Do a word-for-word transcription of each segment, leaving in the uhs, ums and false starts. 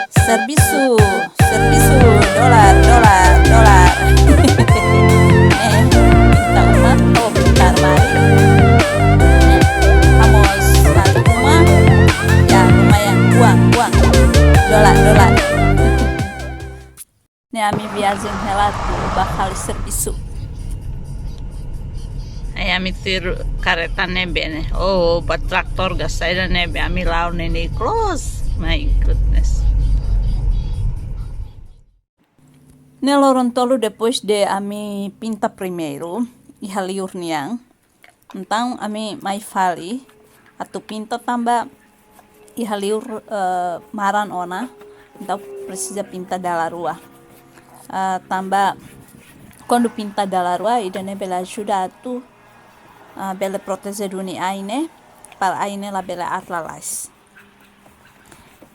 Servisu, servisu, dolar, dolar, dolar. Eh, pinta uma, oh, pinta armáriu. Eh, vamos, satu uma. Ya, lumayan, uang, uang. Dolar, dolar. Ne'e ami viajen hela atu ba fali servisu. Ai ami tuir kareta ne'ebé ne'e. Oh, ba traktór ka saida ne'ebé ami la'o ne'e ne'e close. My goodness. Ne'e loron tolu depois de ami pinta primeiru iha liur nian. Entaun ami mai fali atu pinta tanba iha liur, eh, maran ona, entaun presiza pinta dala rua. Eh, tanba kuandu pinta dala rua, ida-ne'e bele ajuda atu, eh, bele proteje duni ai ne'e, para ai ne'e labele aat lalais.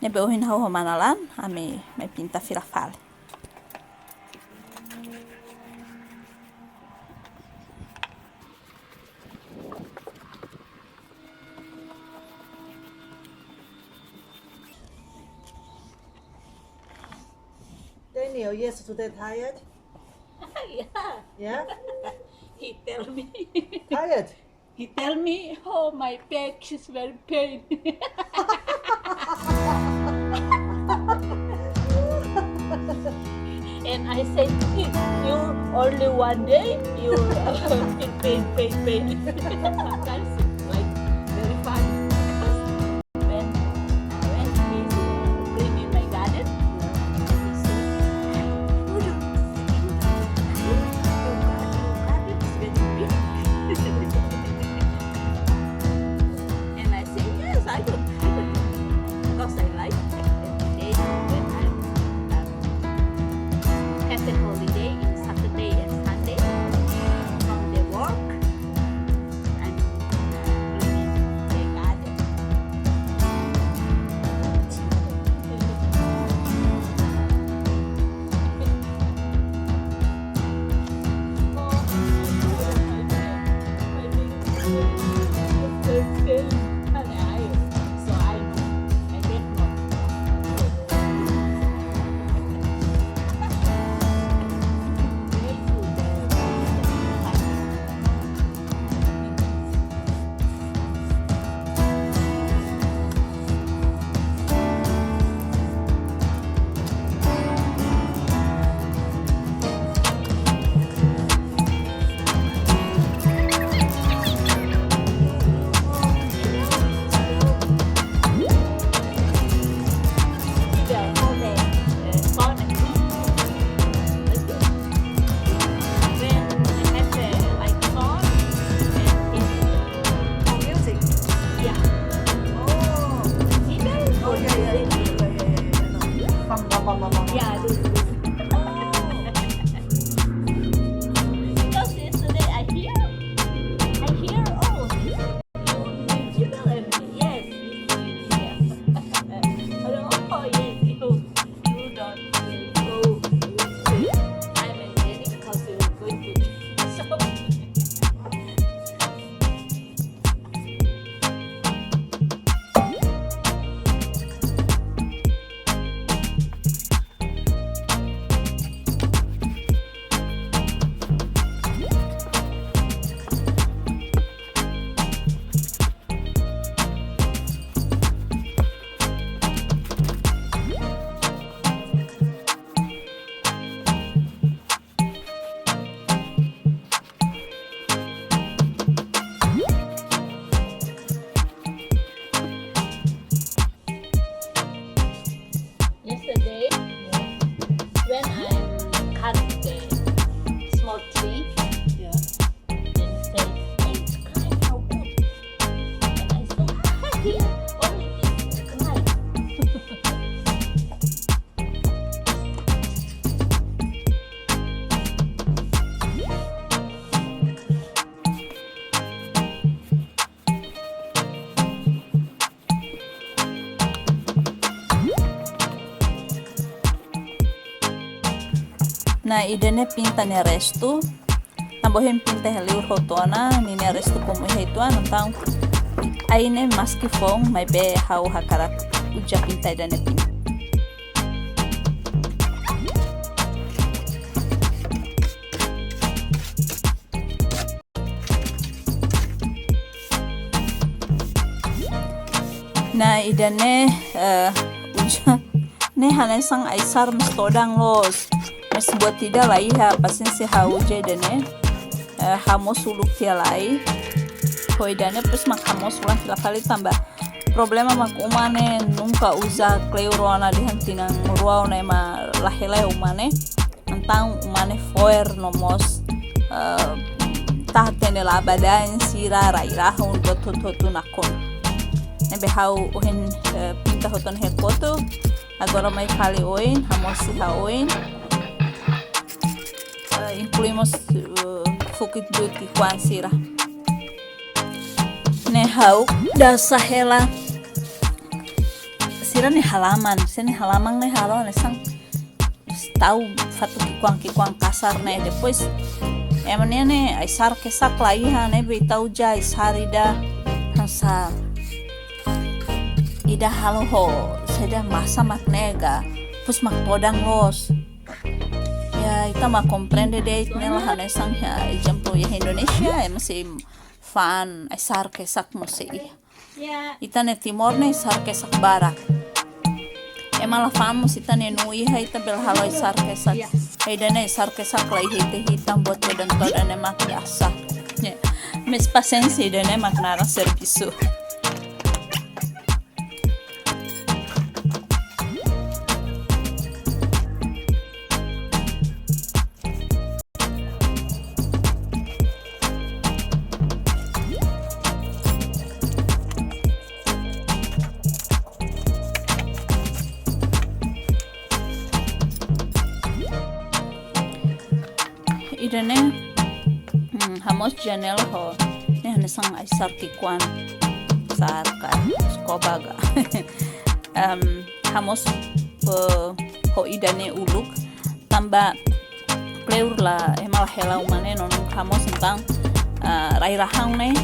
Ne'ebé ohin ha'u ho mana Lan, ami mai pinta fila fali. Daniel, yesterday tired? Yeah. Yeah? He tell me. Tired? He tell me, "Oh, my back is very pain." And I said, "You only one day, you, uh, feel pain, pain, pain." Sometimes, like, very fun. When, when he's, uh, cleaning my garden, he say, "Udah, your garden, your garden is very big." And I say, "Yes, I will, I will do." Because I like every day when I'm, um, have a holiday in Saturday and Sunday from the work. And, uh, cleaning the garden. When they have, uh, like, song and it's, uh, oh, music. Yeah. Oh. Either, oh, yeah, yeah, yeah, yeah, yeah, yeah, yeah, I know. Bam, bam, bam, bam, bam. Yeah, this, this. Oh. Because yesterday I hear, I hear, oh, this, you, you feel it. Yes, this, this, yeah. Hello, oh, yes, you. You don't go. I'm ready because you're going to. So, yesterday, when I cut the small tree, yeah, then say, "Hey, it's crying, how good." And I saw, "Ah, here, only this is crying." Nah, ida-ne'e pinta nia restu. Tanba ohin pinta iha liur hotu ona, ninia restu komu iha uitoan, entaun ai ne'e maski foun, maibé ha'u hakarak uza pinta ida-ne'e pinta. Nah, ida-ne'e, eh, uza ne'e hanesan ai-sar mós todan loos. Mas buat ida la iha, pasiénsia ha'u uza ida-ne'e. Eh, hamoos uluk tiha lai. Ho ida-ne'e, depois mak hamoos ulang tiha fali tanba problema mak uma ne'e nunka uza kleur ona dehan tinan rua ona ema la hela iha uma ne'e. Entaun uma ne'e fo'er no mós, eh, tahan hatene laba-da'en sira, rai-rahun, buat hotu-hotu nakonu. Ne'ebé ha'u ohin, eh, pinta hotu ona iha kotuk. Agora mai fali oin, hamoos iha oin. Eh, inklui mós, eh, fukit buat ki'ikoan sira. Ne'e ha'u dasa hela sira-nia halaman, sira-nia halaman ne'e halo hanesan tau fatuk ki'ikoan-ki'ikoan kasar ne'e. Depois ema nian ne'e ai-sar kesak la iha, ne'ebé ita uza ai-sar ida hanesan ida halo ho saida, masa mak ne'e ka, depois mak todan loos. Ya, ita mak komprende de'it ne'e la hanesan ya, ezemplu iha Indonézia, ema sei fa'an ai-sar kesak mós sei iha. Ita-nia Timor ne'e ai-sar kesak barak. Ema la fa'an mós ita-nia nuu iha, ita bele halo ai-sar kesak. Ya. Ida-ne'e ai-sar kesak la iha, ita hitan buat todan-todan ne'e mak biasa. Ya. Mas pasiénsia, ida-ne'e mak naran servisu. Ida-ne'e, hmm, hamoos janela ho, ne'e hanesan ai-sar ki'ikoan, sa'e ka, eskoba ka. Em, hamoos, eh, ho ida-ne'e uluk, tanba kleur la, ema la hela uma ne'e, no nunka hamoos entaun, eh, rai-rahun ne'e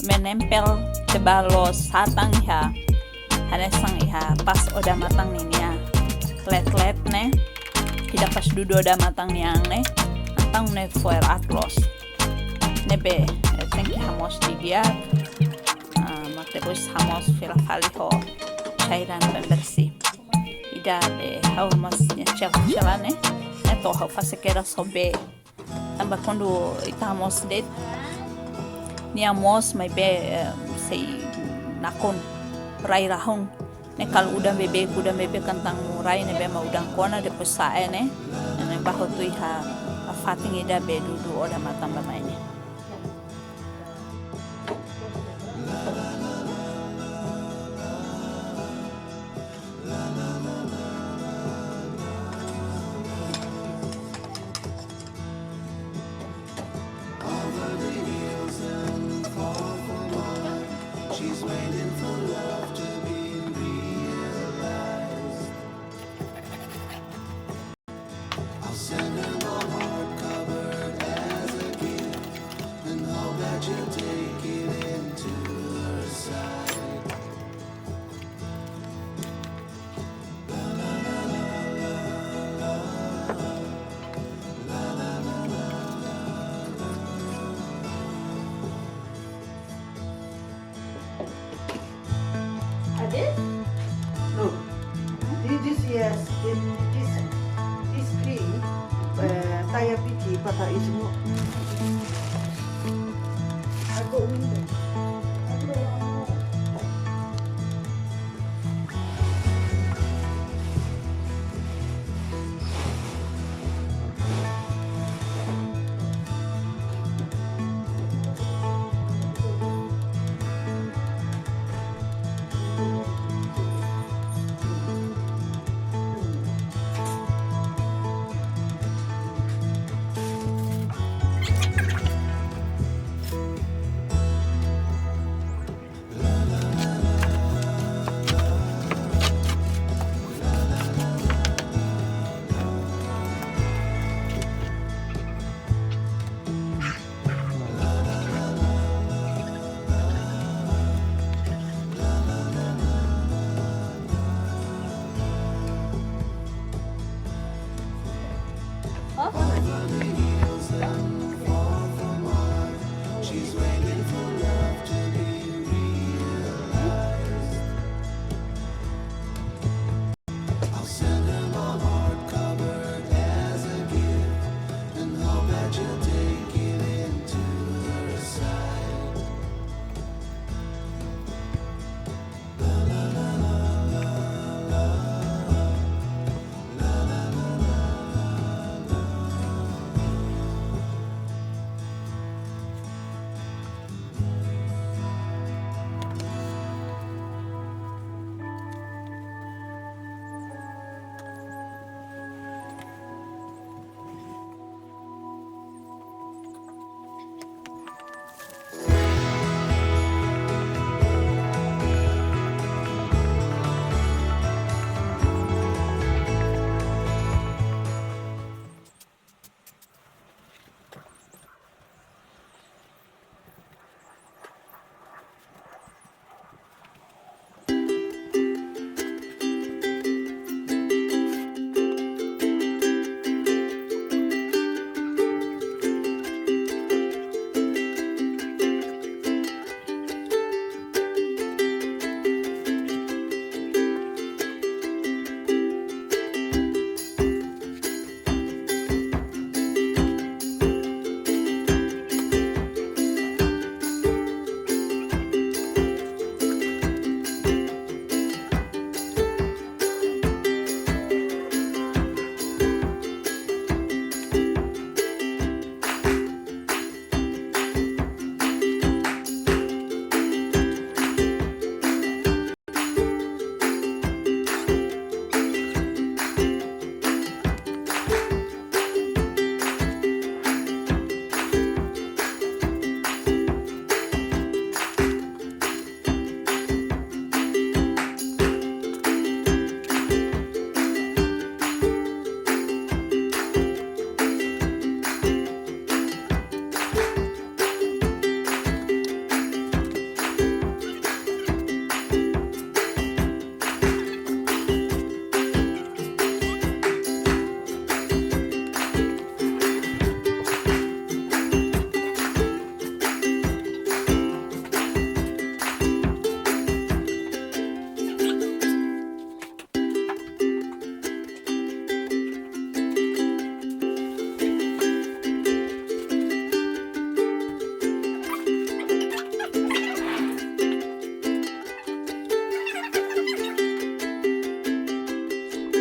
menempel tebal loos, satan iha, hanesan iha pas odamatan ninia let-let ne'e, ida pas dudu odamatan nian ne'e, entaun ne'e fo'er aat loos. Ne'ebé, eh, tenke hamoos didi'ak, ah, mak depois hamoos fila fali ho cairan pembersih. Ida be ha'u hamoos nia cel-, cela ne'e, ne'e to'o ha'u fase kedas ho bee. Tanba kuandu ita hamoos de'it, nia moos maibé, eh, sei nakonu rai-rahun. Ne'e kalau udan beibeik, udan beibeik entaun rai ne'ebé mak udan kona depois sa'e ne'e, ne'e bá hotu iha fatin ida be dudu odamatan bá mai ne'e. Ada? No. This, this, yes, in this, this tree, eh, taya piti, pata ismu. Aku minta.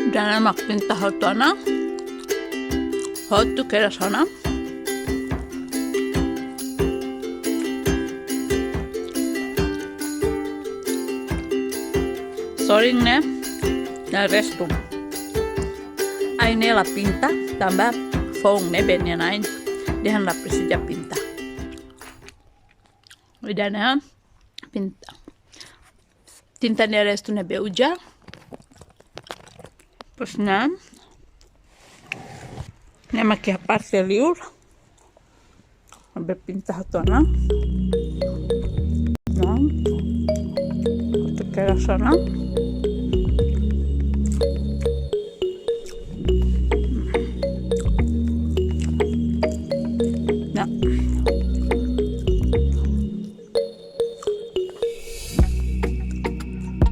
Ida-ne'e mak pinta hotu ona. Hotu kedas ona. Sorin ne'e, ne'e restu. Ain ne'e la pinta, tanba foun ne'ebé nia na'in. Dehan la presiza pinta. Ida-ne'e pinta. Tinta nia restu ne'ebé uza. Depois ne'e, ne'e mak iha parte liur. Ne'ebé pinta hotu ona. Ne'e. Hotu kedas ona. Ne'e.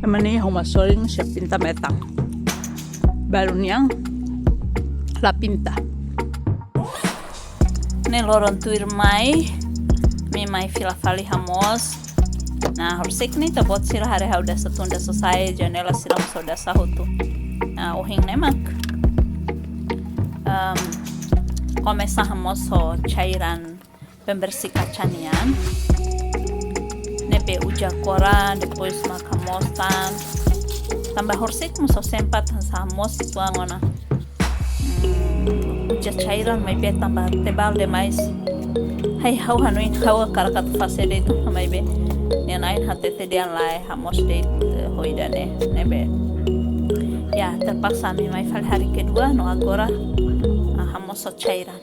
Ema ne'e ha'u mak sorin sira pinta metan. Balu nian la pinta. Ne'e loron tuirmai, ami mai fila fali hamoos. Nah, horisehik ne'e ita-boot sira haree ha'u dasa tun dasa sa'e, janela sira mós dasa hotu. Nah, ohin ne'e mak, em, komesa hamoos ho cairan pembersih kaca nian. Ne'ebé uza koran, depois mak hamoos tan. Tanba horisehik mós ha'u sempat hanesan hamoos uitoan ona. Hmm, uza cairan maibé tanba tebal demais. Hai ha'u hanoin ha'u hakarak atu fase de'it maibé nia na'in hatete dehan lae, hamoos de'it, eh, ho ida-ne'e, ne'ebé. Ya, terpaksa ami mai fali hari kedua no agora, ah, hamoos ho cairan.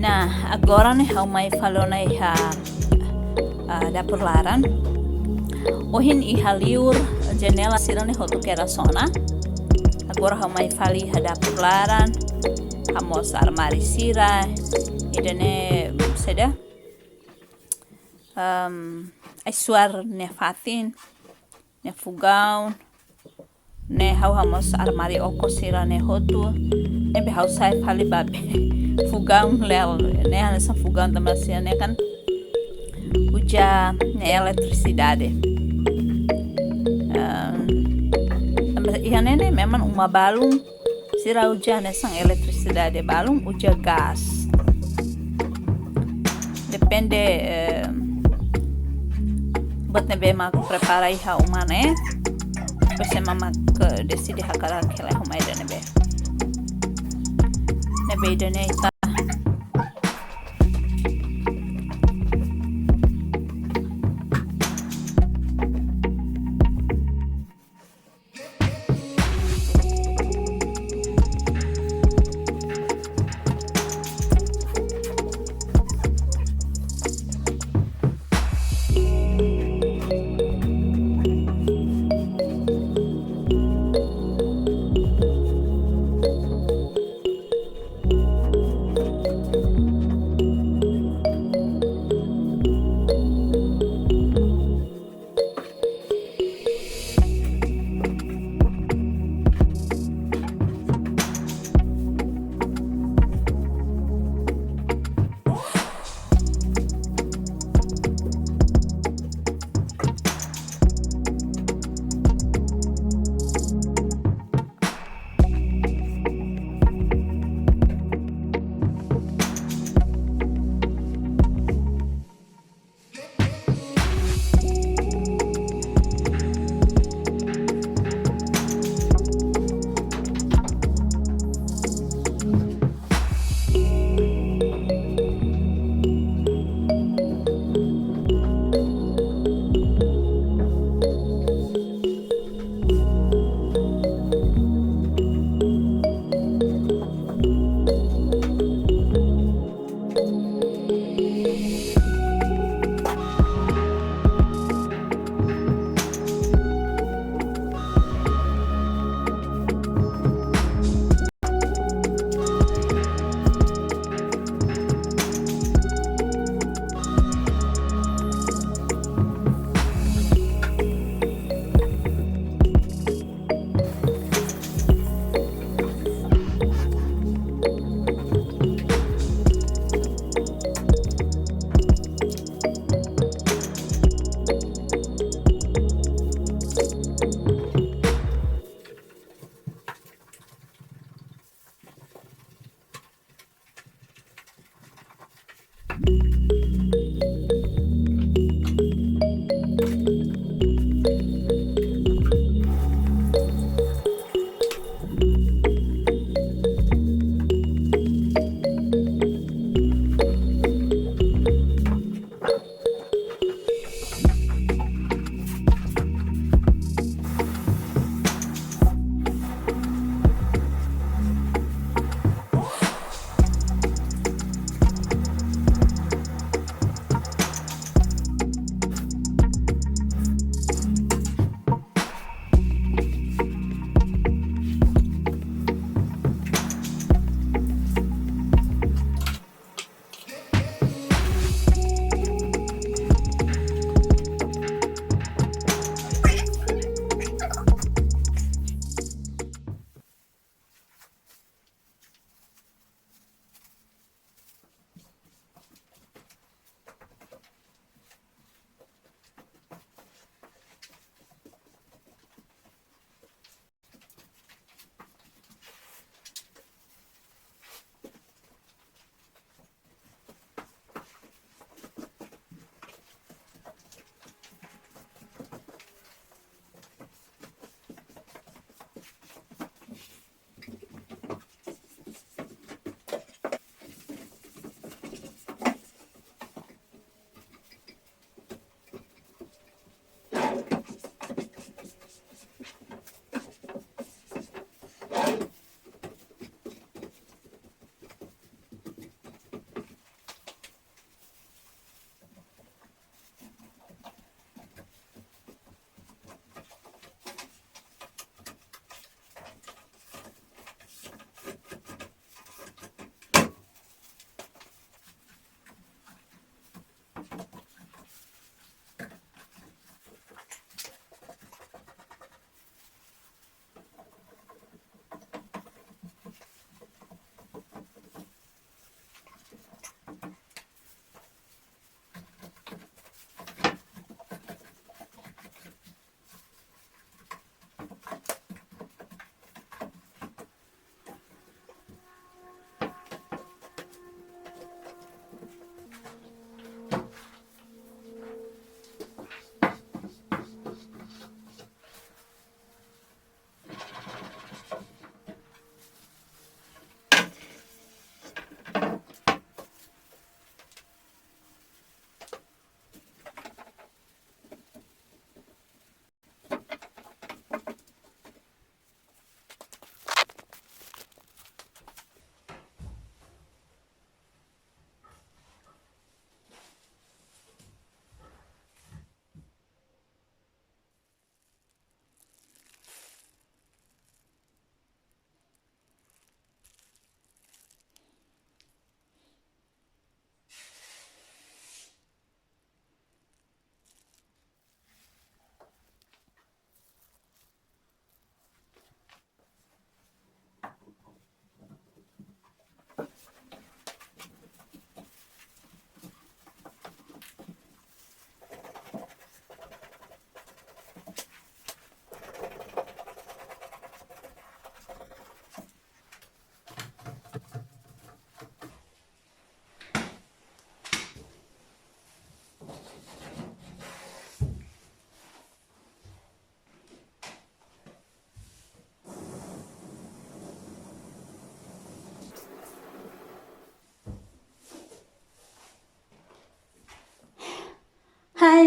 Nah, agora ne'e ha'u mai fali ona iha, ah, dapur laran. Ohin iha liur janela sira-ne'e hotu kedas ona. Agora ha'u mai fali iha dapur laran. Hamoos armáriu sira. Ida-ne'e saida? Em, ai-suar nia fatin, nia fogaun, ne'e ha'u hamoos armáriu okos sira-ne'e hotu, ne'ebé ha'u sa'e fali ba be. Fogaun leel, ne'e hanesan fogaun tanba sira-ne'e kan uza nia eletrisidade. Em, tanba iha ne'e ne'e memang uma balun, sira uza hanesan eletrisidade, balun uza gás. Depende, eh, buat ne'ebé mak prepara iha uma ne'e. Depois ema mak, eh, deside hakarak hela iha uma ida ne'ebé. Ne'ebé ida-ne'e ita.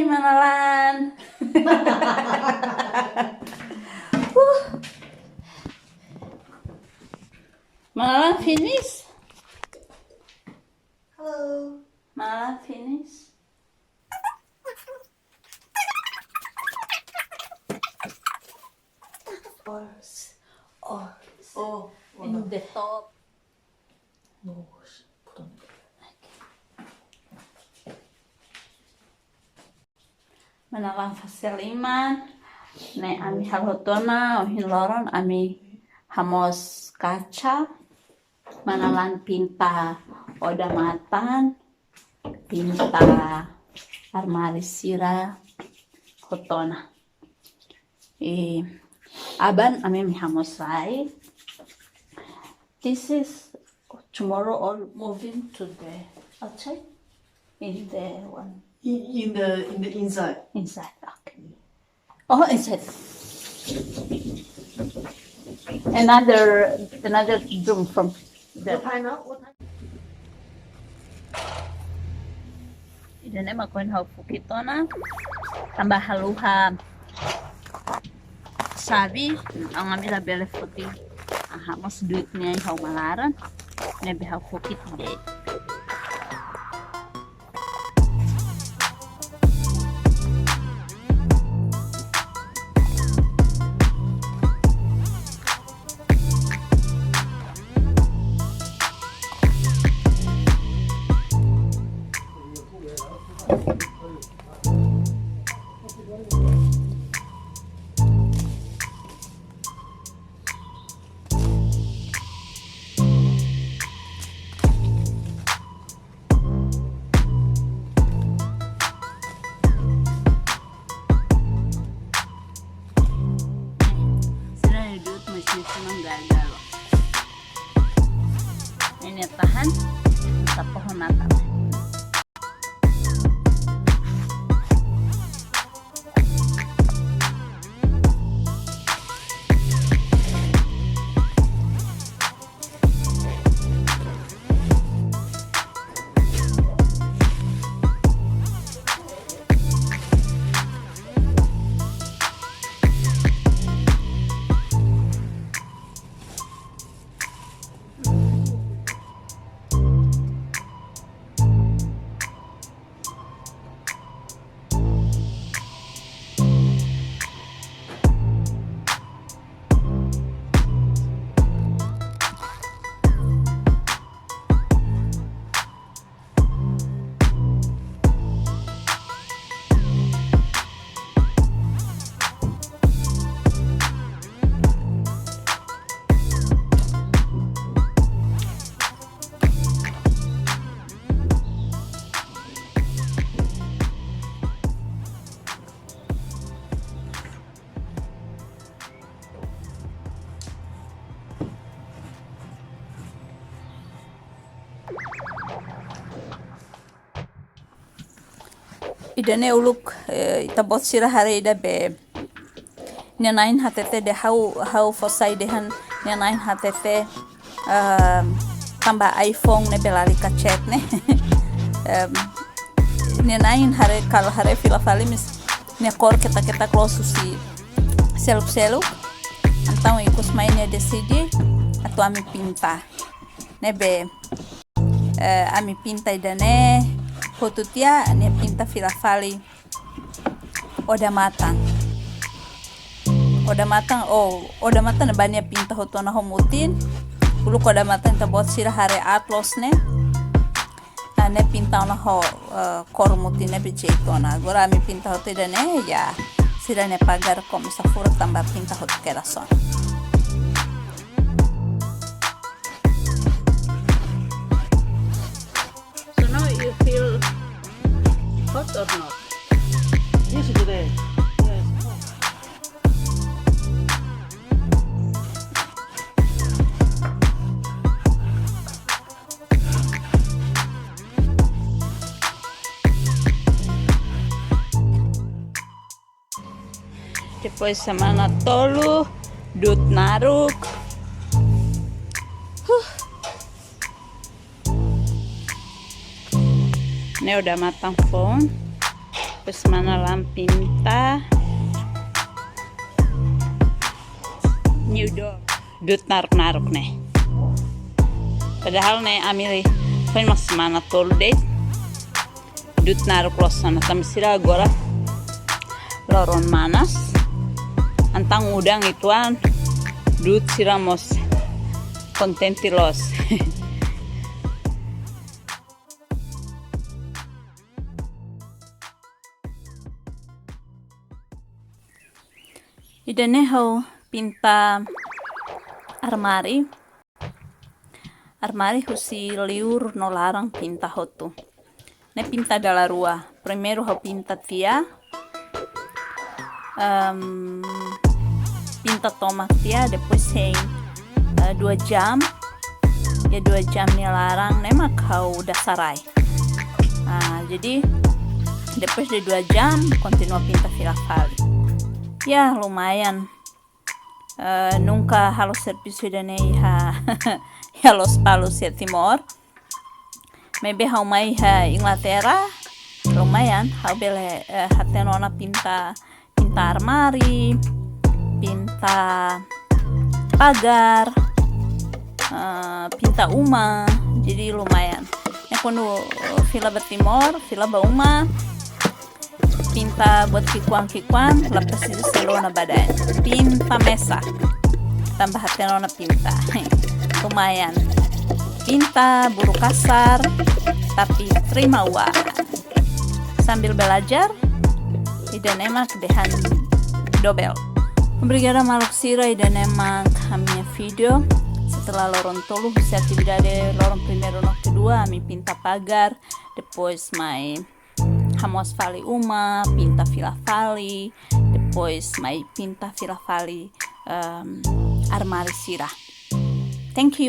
Mana Lan. Uh. Mana Lan finish? Hello. Mana Lan finish? Or, or. Oh, in the top. No, put on. Mana Lan fase liman, ne'e ami halo hotu ona, ohin loron ami hamoos kaca, Mana Lan pinta odamatan, pinta armáriu sira hotu ona. I aban ami hamoos lai. This is tomorrow all moving to the outside in the one. In, in the, in the inside. Inside, okay. Oh, inside. Another, another room from the. What time now? What time? Ida-ne'e mak ohin ha'u fokit ona, tanba haluha xave, ha'u-nia ami labele foti. Aha, mas duit ne'e ha'u malaran, ne'ebé ha'u fokit de'it. Sira duit, mas ne'e memang gagal. Ne'e tahan, tak pohon Natal. Ida-ne'e uluk, eh, ita-boot sira haree ida be. Nia na'in hatete de'it, ha'u, ha'u fó sai dehan nia na'in hatete, ehm, tanba iPhone ne'ebé lalika chat ne'e. Ehm, nia na'in haree, kalau haree fila fali mós nia kór ketak-ketak loos husi seluk-seluk. Entaun ikus mai nia deside atu ami pinta. Ne'ebé, eh, ami pinta ida-ne'e, hotu tiha nia pinta fila fali odamatan. Odamatan, oh, odamatan ne'ebé nia pinta hotu ona ho mutin. Uluk odamatan ita-boot sira haree aat loos ne'e. Ah, nia pinta ona ho, eh, kór mutin ne'ebé jeitosa ona. Agora ami pinta hotu ida-ne'e, ya. Sira-nia pagar komesa furak tanba pinta hotu kedas ona. So now you feel hot or not? Yes, today. Yes. Depois semana tolu, du'ut naruk. Huh. Ne'e odamatan foun. Depois mana la'an pinta new door. Du'ut naruk-naruk ne'e. Padahal ne'e ami foin mak semana tolu de'it. Du'ut naruk loos ona, tanba sira agora loron manas. Entaun udan uitoan du'ut sira mós kontente loos. Ida-ne'e ha'u pinta armáriu. Armáriu husi liur no laran pinta hotu. Ne'e pinta dala rua. Primeiru ha'u pinta tiha. Em, pinta tomak tiha, depois hein, eh, dua jam. Ya dua jam nia laran ne'e mak ha'u dasar ai. Ah, jadi depois de dua jam, kontinua pinta fila fali. Ya, lumayan. Eh, nunka halo servisu ida-ne'e iha, iha Lospalos, iha Timor. Maibé ha'u mai iha Inglaterra, lumayan, ha'u bele, eh, hatene ona pinta, pinta armáriu, pinta pagar, eh, pinta uma, jadi lumayan. Ne'e kuandu, eh, fila ba Timor, fila ba uma, pinta buat ki'ikoan-ki'ikoan, la presiza selu ona badaen. Pinta mesak. Tanba hatene ona pinta. Lumayan. Pinta buru kasar, tapi terima uang. Sambil belajar, ida-ne'e mak dehan dobel. Obrigada maluk sira, ida-ne'e mak ami-nia vídeo. Setelah loron tolu, husi atividade loron primeiru no kedua, ami pinta pagar, depois mai hamoos fali uma, pinta fila fali, depois mai pinta fila fali, em, armáriu sira. Thank you.